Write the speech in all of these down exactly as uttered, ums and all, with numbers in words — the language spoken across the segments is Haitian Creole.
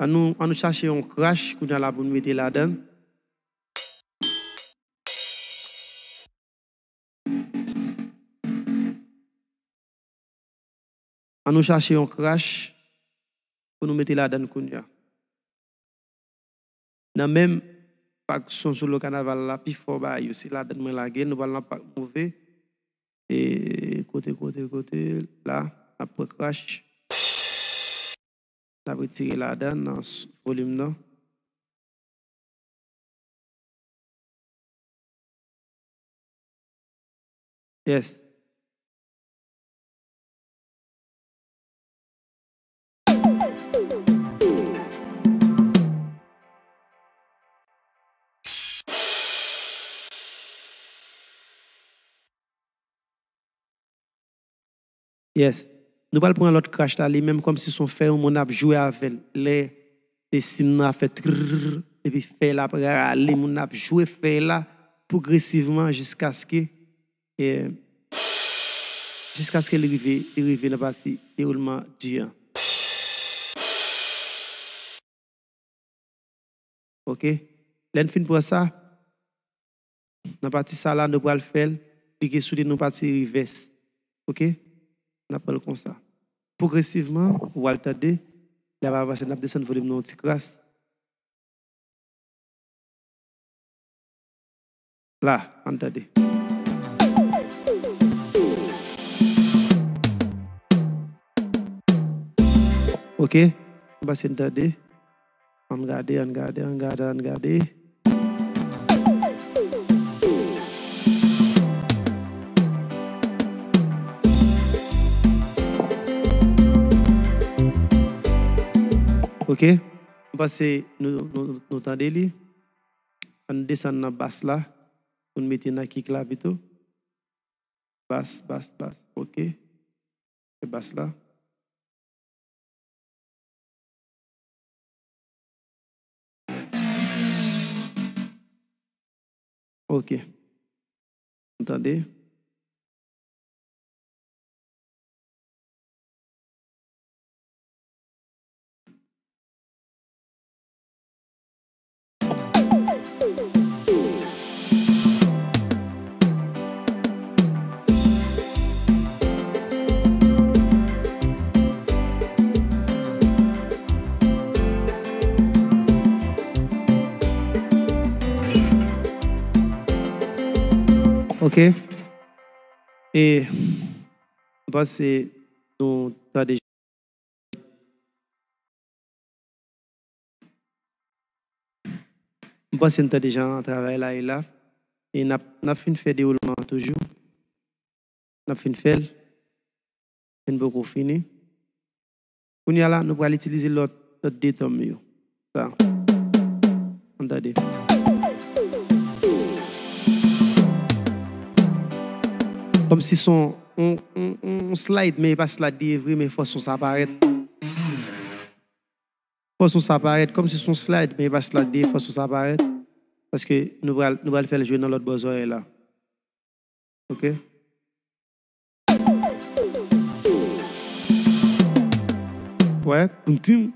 An nou, an nou chache yon crash kounye a la pou nou mete ladan. An nou chache yon crash pou nou mete ladan kounye a. Nan menm vag son solo kanaval la, pifò bagay yo, se ladan mwen lage l, nou pral nan pak move. E kote, kote, kote, la, n ap pran crash. N ap retire ladan nan s-, volim nan. Yes. Yes. Nou pral pran lòt crash la, li menm kòmsi se yon fè yon moun ap jwe avè l. Lè e sim nan ap fè trrrr, epi fè la ap rale, moun nan ap jwe fè la pwogresivman jiskaske, e, jiskaske li rive, li rive nan pati dewoulman di an. Oke? Lè n fin pran sa, nan pati sa la, nou pral fè l, klike sou li, nou pati revès. Oke? N ap pran l konsa. Pwogresivman, ou pral tande, lè ap avanse, n ap desann volim nan yon ti kras. La, ann tande. Oke, m panse n tande. Ann gade, ann gade, ann gade, ann gade. Oke, m panse nou, nou, nou tande li. Ann desann nan bas la, pou n mete nan kick la pito. Bas, bas, bas, oke. E bas la. Oke. Ou tande? Oke. E m panse nou tande. M panse n tande jan travay la ye la. E n ap, n ap fin fè dewoulman an toujou. N ap fin fè l. E n poko fini. Kounye a la, nou pral itilize lòt, lòt de tonm yo. Sa. Ann tande. Kòmsi se yon, yon, yon, yon slide, men e pa slide li ye vre, men fò son sa parèt. Fò son sa parèt, kòmsi se yon slide, men e pa slide li ye, fò son sa parèt. Paske nou pral, nou pral fè l jwe nan lòt bò zòrèy la. Oke? Wè, poum tim.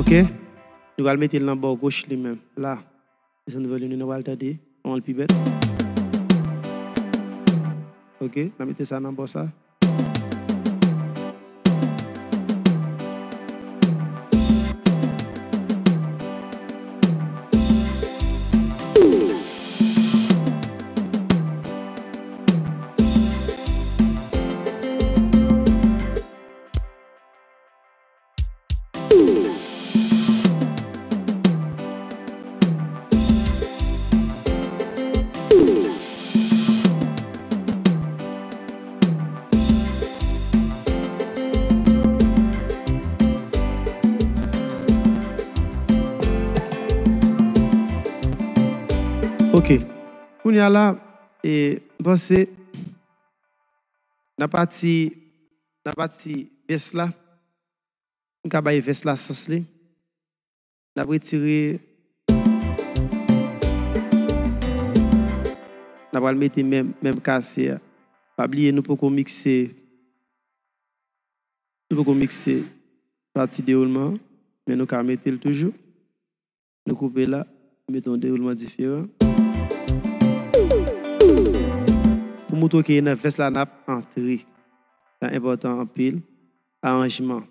Oke. Nou pral mete l nan bò goch li menm. La. Desann volim li, nou pral tande. Kòman l pi bèt. Oke. N a mete sa nan bò sa. Oke. Kounye a la, e, m panse, nan pati, nan pati vès la, m ka bay vès la sans li. N ap retire. N ap al mete menm, menm kase a. Pa bliye, nou poko mikse. Nou poko mikse pati dewoulman an, men nou ka mete l toujou. Nou koupe la, mete yon dewoulman diferan. Pou montre ke nan vès la, n ap antre. Sa enpòtan anpil. Aranjman.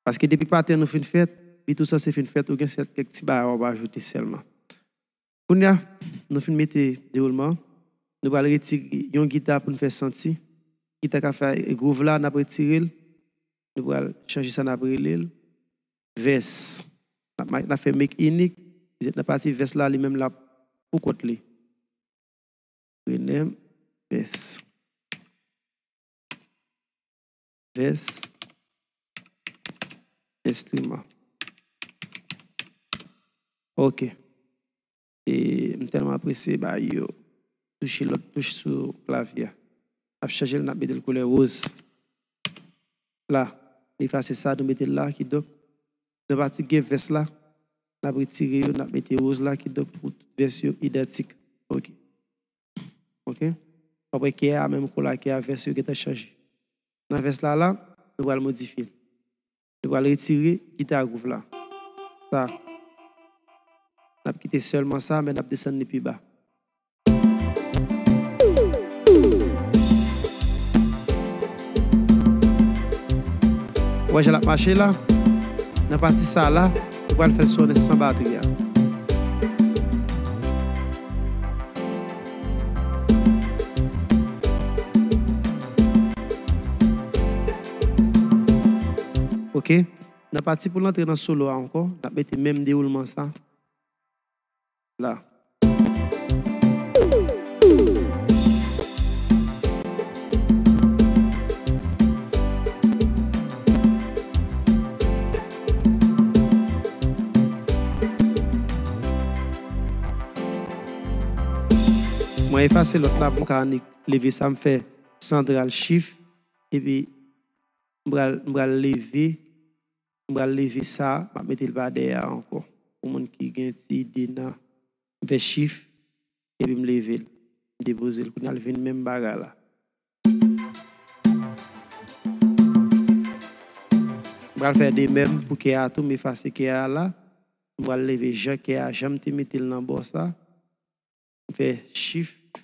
Paske depi patèn ou fin fèt, bit ou sanse fin fèt, ou gen sèt kèk ti bagay w ap ajoute sèlman. Kounye a, nou fin mete dewoulman an, nou pral retire yon gita pou n fè santi. Gita k ap fè gwouv la, n ap retire l. Nou pral chanje sa n ap rele l. Vès. N ap ma-, n ap fè make unique. Nan pati vès la, li menm l ap pou kont li. Rename vès. Vès enstriman. Ok. E m tèlman apresye bagay yo. Touche lòt touch sou klavye a. N ap chanje l, n ap mete l koulè woz. La, n efase sa, nou mete l la, kidonk, nan pati gen vès la, n ap retire yo, n ap mete woz la, kidonk, pou tout vès yo idantik. Ok. Ok? W ap wè kè a menm koulè kè a, vès yo gentan chanje. Nan vès la, la, nou pral modifye l. Nou pral retire gita gwouv la. Sa. N ap kite sèlman sa, men n ap desann li pi ba. Ou wè jan l ap mache la? Nan pati sa la, nou pral fè l sonnen san batri a. Ok. Nan pati pou l antre nan solo a ankò, n ap mete menm dewoulman sa la. Mwen efase lòt la pou m ka annik leve sa, m fè santral shift, epi m pral, m pral leve, m pral leve sa, m ap mete l pa dèyè a ankò. Pou moun ki gen ti ide nan, m fè shift, epi m leve l, m depoze l. Kounye a l vin menm bagay la. M pral fè de menm pou kè a tou, m efase kè a la. M pral leve jan kè a, jan m te mete l nan bò sa. M fè shift,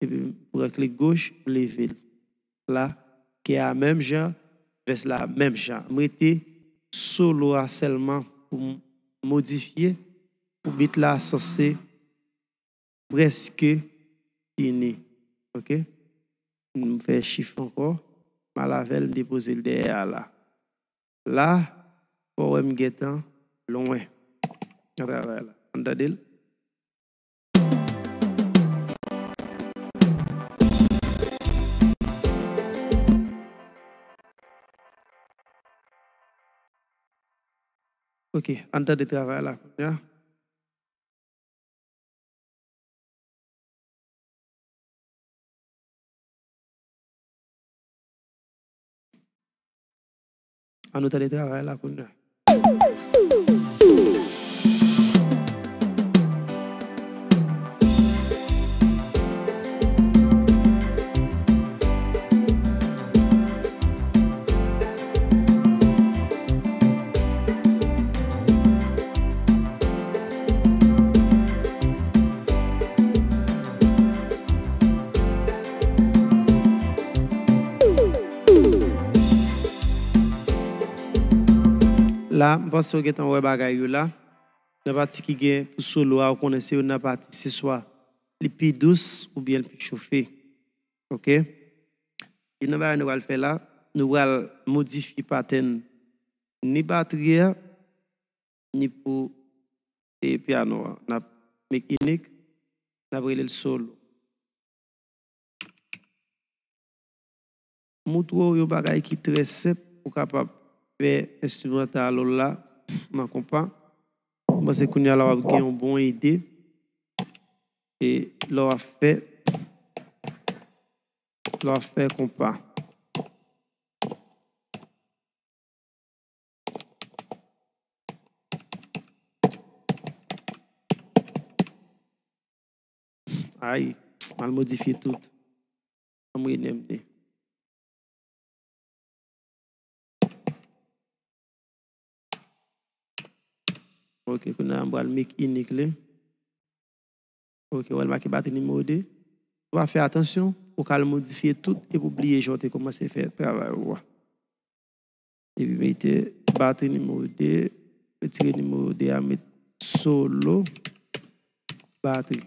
epi m pran klik goch, m leve l. La, kè a menm jan, vès la menm jan. M rete solo a sèlman pou m modifye, pou bit la sanse prèske fini. Ok? M fè shift ankò, m al avè l, m depoze l dèyè a la. La, fò w wè m gentan lwen nan travay la. Ann tande l. Ok, ann tande travay la kounye a. Ann nou tande travay la kounye a. La, m panse w gentan wè bagay yo la. Nan pati ki gen pou solo a, ou konnen se youn nan pati, se swa li pi dous oubyen li pi chofe. Ok? Youn nan bagay nou pral fè la, nou pral modifye patèn ni batri a, ni pou, e, pyano a. N ap make unique, n ap rele l solo. Montre w yon bagay ki trè senp pou w kapab fè enstrimantal ou la nan konpa. Mwen panse kounye a la w ap gen yon bon ide. E lè w ap fè, lè w ap fè konpa. Ay, m al modifye tout. Ann m rename li. Ok, kounye a m pral make inik li. Ok, w al make batri nimewo de. Ou pa fè atansyon, ou ka al modifye tout epi w bliye jan w te kòmanse fè travay ou a. Epi mete batri nimewo de, retire nimewo de a, met solo batri.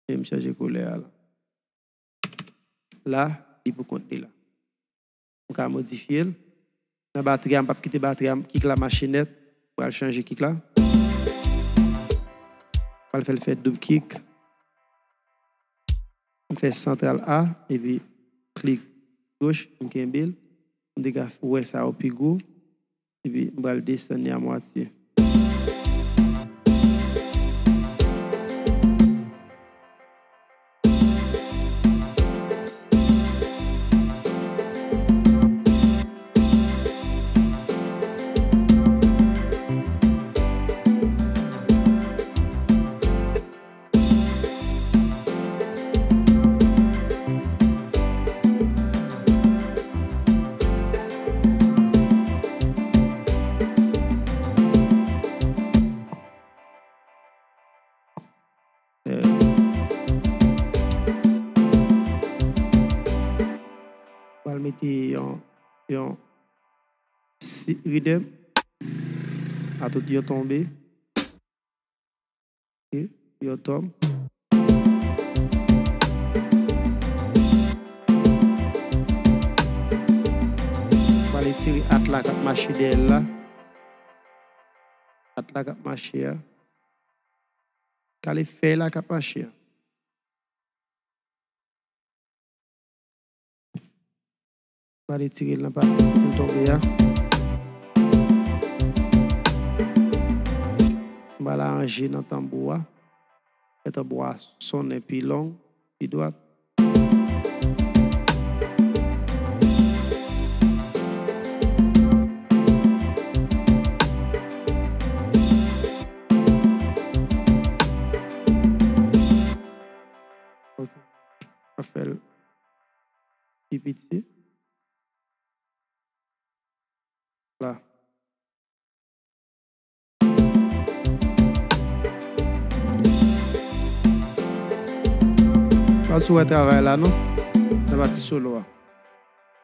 E m chanje koulè a la. La, li pou kont li la. M ka modifye l. Nan batri a, m p ap kite batri a, kik la mache nèt. M pral chanje kik la. M pral fè l fè doub kik. M fè santral A, epi klik goch, m kenbe l. M te ka wè sa yo pi gwo. Epi m pral desann li a mwatye. Pral mete yon, yon si, ridèm a tout yon tonbe. Ok, yon tòm. Pral retire at la k ap mache dèyè l la. At la k ap mache a. Kale fèy la k ap mache a. M pral retire l nan pati kote l tonbe a. M pral aranje nan tanbou a. Fè tanbou a sonnen pi long, pi dwat. Ok. Mwen fè l pi piti. La. Pa sou wè travay la, non? Nan pati solo a.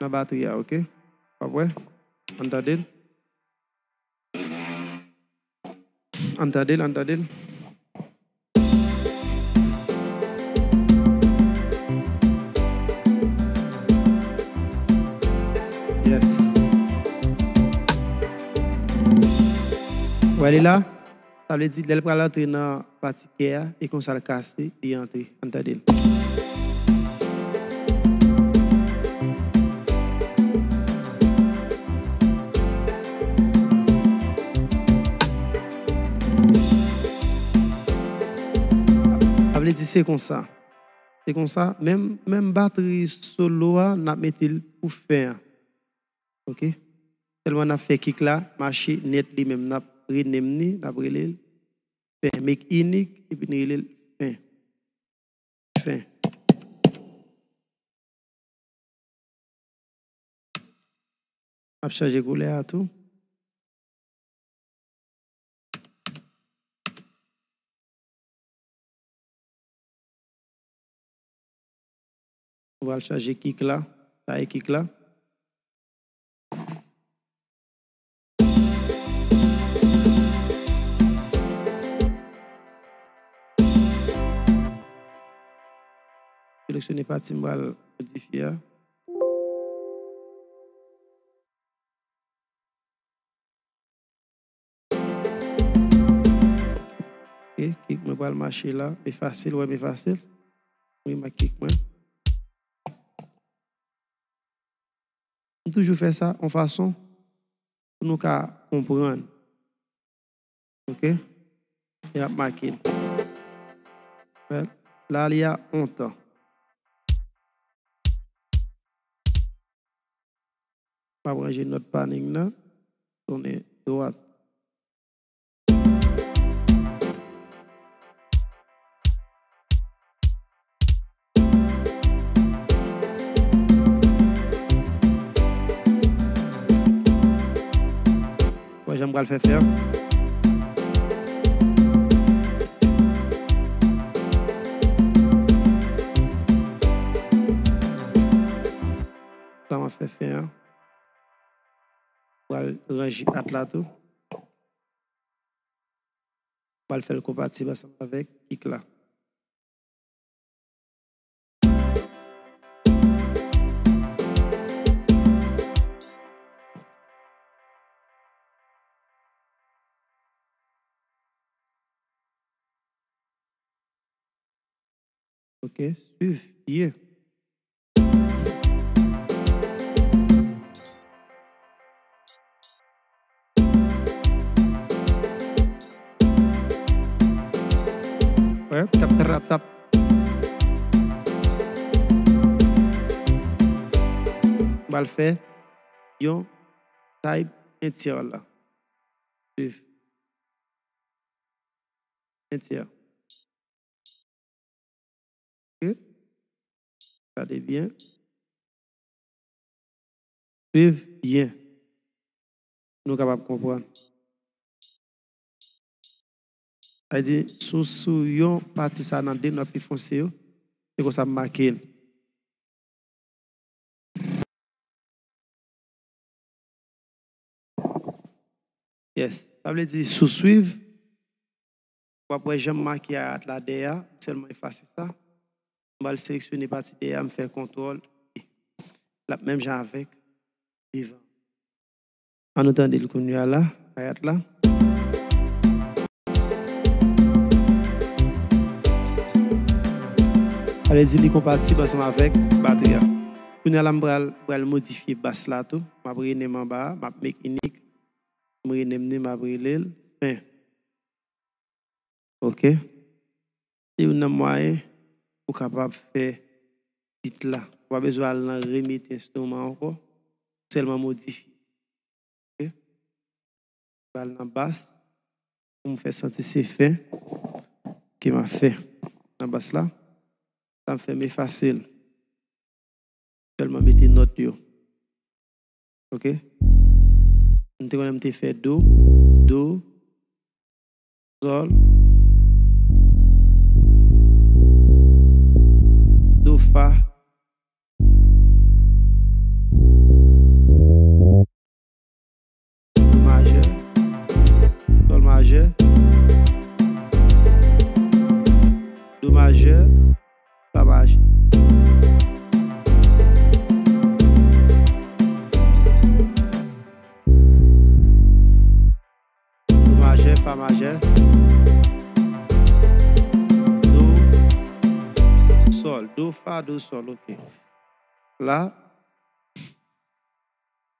Nan batri a, ok? W ap wè? Ann tande l. Ann tande l, ann tande l. Yes. Wè li la? Sa vle di, lè l pral antre nan pati kè a, e konsa l kase, li antre. Ann tande l. Sa vle di se konsa. Se konsa, menm, menm batri solo a, n ap mete l pou fen an. Ok? Sèlman n ap fè kik la mache nèt li menm. N ap rename li, n ap rele l fen. Make inik, epi n rele l fen. Fen. M ap chanje koulè a tou. Ou pral chanje kik la. Sa e kik la. Seleksyone pati m pral modifye a. Ok, kik mwen pral mache la. Efase l, wè m efase l. Wi, m ak kik mwen. M toujou fè sa yon fason pou nou ka konprann. Ok? E ap make l. Fè la li a on tan. M ap ranje nòt panning nan. Tounen dwat. Jan m pral fè fè an. Sa m ap fè fè an. Pral ranje at la tou. Pral fè l konpatib ansanm avèk kick la. Ok, swiv byen. Wè, tap, tap, tap. M pral fè yon type entyè la. Swiv. Entyè. Ok. Gade byen. Swiv byen. Nou kapab konprann. Sa vle di, sou, sou yon pati sa nan de nòt pi fonse yo, se konsa m make l. Yes. Sa vle di, sou swiv, w ap wè jan m make ayat la dèyè a, m sèlman efase sa. M pral seleksyone pati dèyè a, m fè kontwòl E. L ap menm jan avèk devan. An nou tande l kounye a la, ayat la. Sa vle di li konpatib ansanm avèk batri a. Kounye a la, m pral, pral modifye bas la tou. M ap rename anba a, m ap make unique. M rename li, m ap rele l fen. Ok. Se youn nan mwayen pou kapab fè beat la. Ou pa bezwen al nan remete enstriman ankò. Sèlman modifye. Ok. Al nan bas pou m fè santi se fen ke m ap fè nan bas la. Sa m fè, m efase l. Sèlman mete nòt yo. Ok? M te konnen m te fè do, do, sòl, do, fa, do majè, sòl majè, do majè, fa majè. Do majè, fa majè, do, sòl, do, fa, do, sòl, ok. La,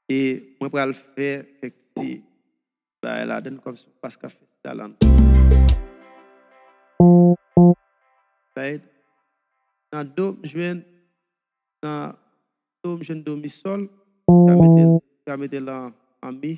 e mwen pral fè kèk ti bagay ladann kòmsi m pa ka fè sa la non. Sa vle di, nan do, m jwenn, nan do, m jwenn do, mi, sòl, m ka mete l, m ka mete l an, an mi.